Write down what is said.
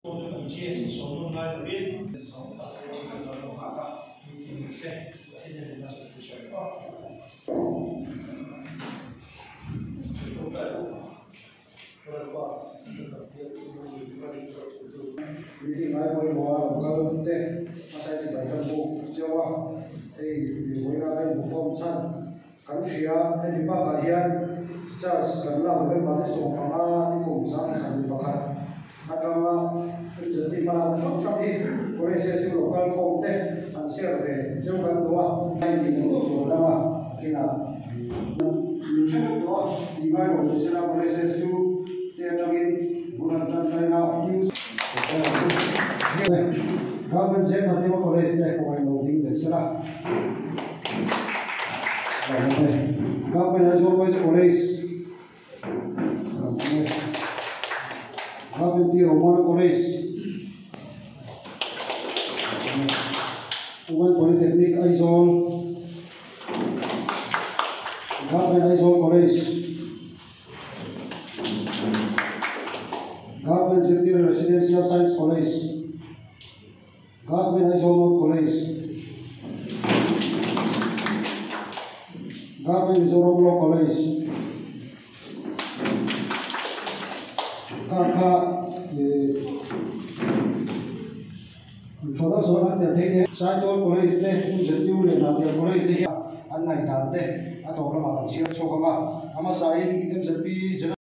Meeting ngai pawimawh a lo kal te hmasa chi bai kan buk cheu a, hei vawiina a inbukhawm chhan kan hria. Hemi bakah hian charge kan lak November ni 15 ni kum 2021 atanga MZP hmalakna hrang hrang hi College SU lo kal khawm te an share ve cheu kan duh a. Hei tih loh tur danga kinah min hre vek tawh a, tih ngai lo ni sela College SU te atangin bul han tan taina Government Zirna College te kawngin lo ding leh sela. Government Aizawl Boys College Government T Romana College Women Polytechnic Aizawl Government Aizawl College Government Zirtir Residential Science College Government Aizawl North College Government Mizoram Law College Kar kha Production an tel thei nia. Saitual College te, MZU leh Hnahthial College te hian an ngaihdan te a tawp lamah kan chhiar chhuak ang a. A hmasain MZP General.